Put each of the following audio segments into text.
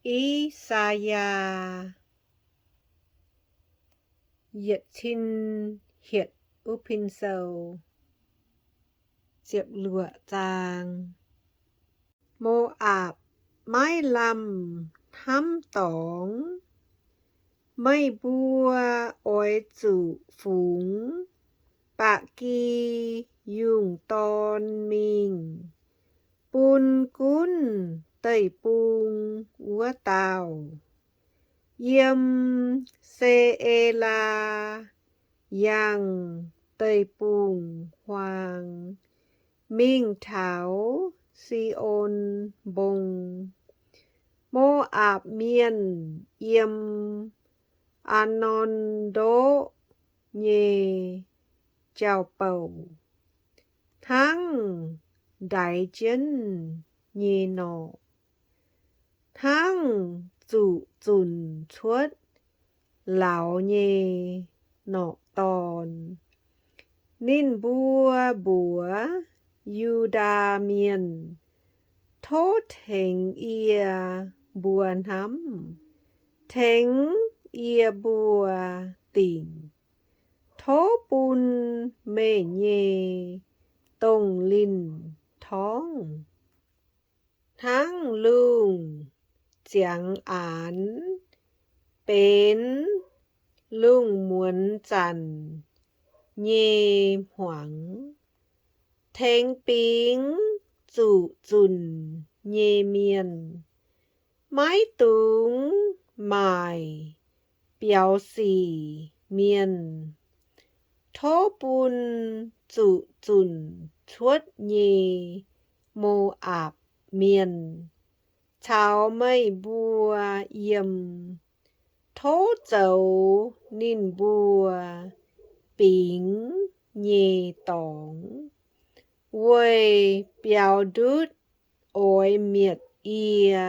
I^saa^yaa yietc cin hietc uv pin sou ziepc luoqc zaang. Mo^apc maiv lamh hnamv dorngx. Meih mbuo oix zuqc fungx ba'gi yungh dorn mingh bun gunv deic-bung wuov dauh, yiem Se^e^laa yangh deic-bung-huaang mingh taux Si^on Mbong. Mo^apc Mienh yiem Aa^norn Ndoqv nyei jauv-bouc, hnangv ndaix jienv nyei norqc, hnangv zuqc zunc cuotv lauz nyei norqc dorn. Ninh mbuo mbuox Yu^ndaa Mienh, Tov tengx yie mbuo hnamv, tengx yie mbuo dingc. Tov bun meih nyei dongh linh torngv hnangv lungh ziangx aanx benx lungh muonz zanc nyei hmuangx, tengx bingx zuqc zunc nyei mienh, maiv dungx maaic biaux sic mienh. Tov bun zuqc zunc cuotv nyei Mo^apc Mienh caux meih mbuo yiem. Tov zoux ninh mbuo bingx nyei dorngx weic biaux ndutv oix mietc yie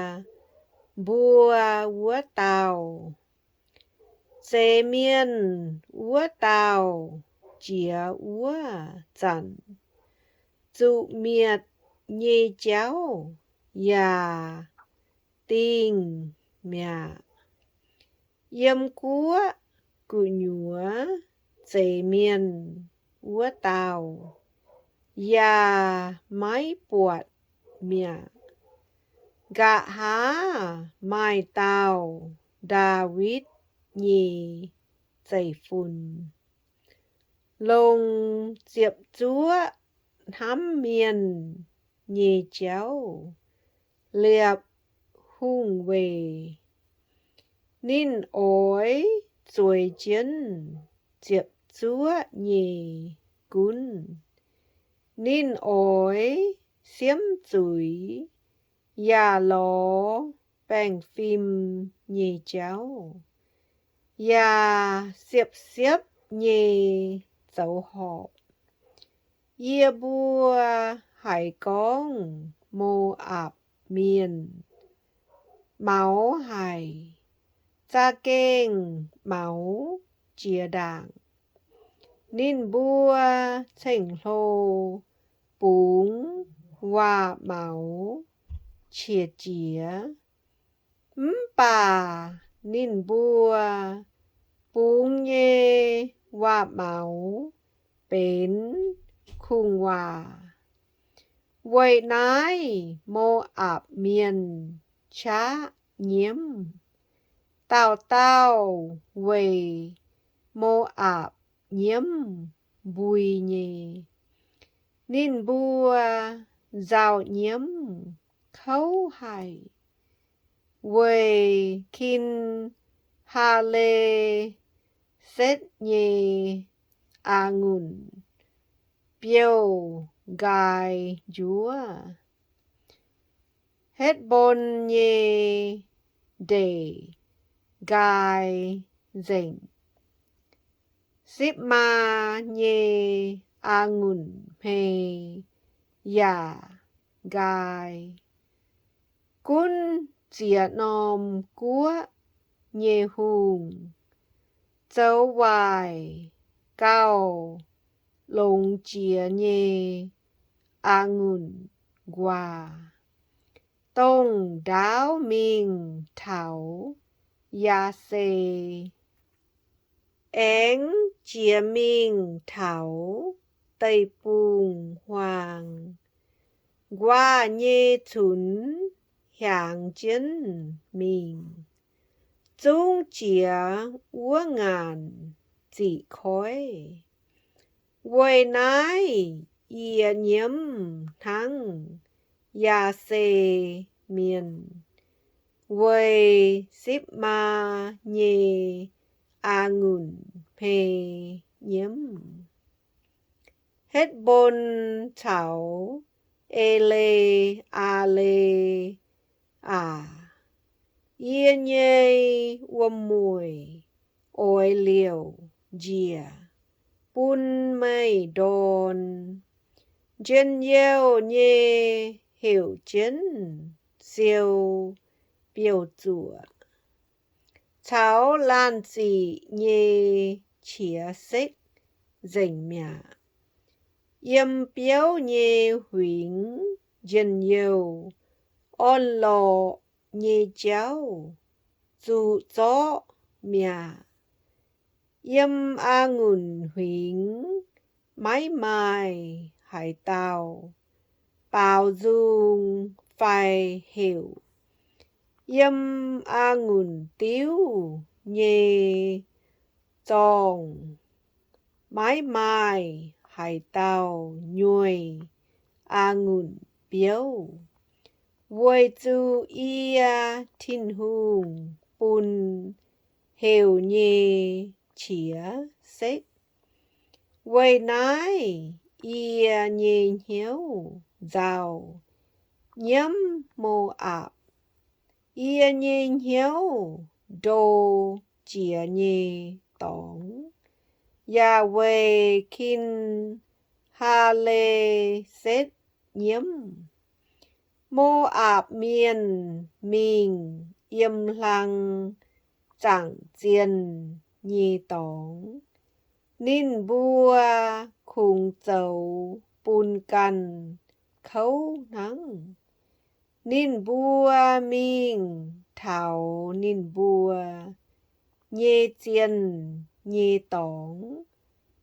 mbuo wuov dauh. Zeix mienh wuov dauh jiex wuov zanc, zuqc mietc nyei jauv yaac dingh mi'aqv. Yiem guoqv gu'nyuoz zeix mienh wuov dauh yaac maiv buatc mi'aqv. Nqa'haav maaih dauh Ndaawitv nyei zeiv-fun longc ziepc zuoqv hnamv mienh nyei jauv liepc hungh weic. Ninh oix zueiz jienv ziepc zuoqv nyei gunv. Ninh oix siemv zuiz yaac lorz baengh fim nyei jauv, yaac siepv-siepv nyei zoux horpc. Yie mbuo haiz gorngv Mo^apc Mienh maux haic, za'gengh maux jiex ndaangc. Ninh mbuo ceng-hlo bungx waac-maux qiex jiez, mv baac ninh mbuo bungx nyei waac-maux benx kungx-waac. Weic naaiv Mo^apc Mienh qaqv nyiemv. Dauh dauh weic Mo^apc nyiemv mbui nyei. Ninh mbuo nzauh nyiemv kouv haic, weic Kin^haa^le^setv nyei a'ngunc biouv-nqaai njuov, Hetv^mbon nyei ndeic nqaai nzengc, Sipv^maa nyei a'ngunc hmei yaac nqaai. Gunv ziex norm guoqv nyei hungh, zoux waaic gauh longx jiex nyei a'ngunc nquaah. dongh ndaauv mingh taux Yaase, aengx jiex mingh taux deic-bung-huaang, nquaah nyei cunx hiaangx jienv mingh, zungv jiex wuov ngaanc ziqc koiv. Weic naaiv yie nyiemv hnangv Yaase Mienh weic Sipv Maa nyei a'ngunc hmei nyiemv. Hetv^mbon caux E^le^aa^le aac, yie nyei wuom-mueic oix liouc njiec bun meih ndorn. Njien-youh nyei heuc jienv siou biouv-zuoqc, caux laanh ziqc nyei qiex sekv nzengc mi'aqv. Yiem biouv nyei huingx njien-youh orn-lorqc nyei jauv zuqc zorqv mi'aqv. Yiem a'ngunc huingx maiv maaih haaix dauh baaux nzung fai heuc. Yiem a'ngunc diuv nyei zorngh maiv maaih haaix dauh nyueih a'ngunc biouv, weic zuqc yie, Tin-Hungh, bun heuc nyei qiex sekv. Weic naaiv yie nyei hnyouv nzauh nyiemv Mo^apc. Yie nyei hnyouv ndo jiex nyei dorngx yaac weic Kin^haa^le^setv nyiemv. Mo^apc Mienh mingh yiem hlang zaangc zienh nyei dorngx, ninh mbuo kungx zoux bun ganh kouv hnangv. Ninh mbuo mingh taux ninh mbuo nyei zienh nyei dorngx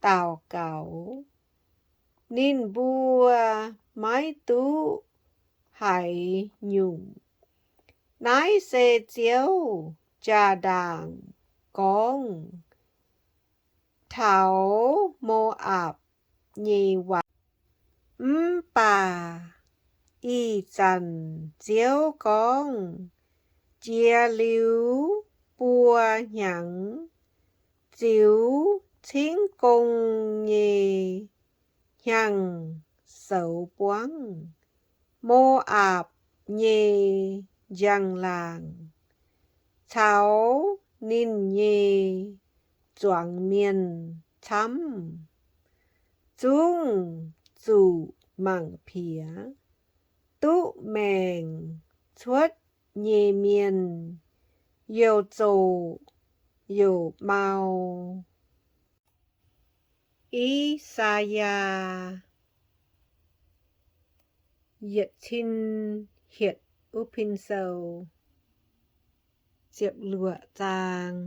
daux gaux. Ninh mbuo maiv duqv haaix nyungc. Naaiv se Ziouv jaa-ndaangc gorngv taux Mo^apc nyei waac. Mv baac ih zanc Ziouv gorngv, Jiex liuz buo hnyangx, ziux cingv gong nyei hnyangx-soux buangv, Mo^apc nyei njang-laangc caux ninh nyei zuangx mienh camv, zungv zuqc mangc piex. Duqv maengc cuotv nyei mienh youc zoqc youc mau. I^saa^yaa yietc cin hietc wuov pin sou, ziepc luoqc zaang.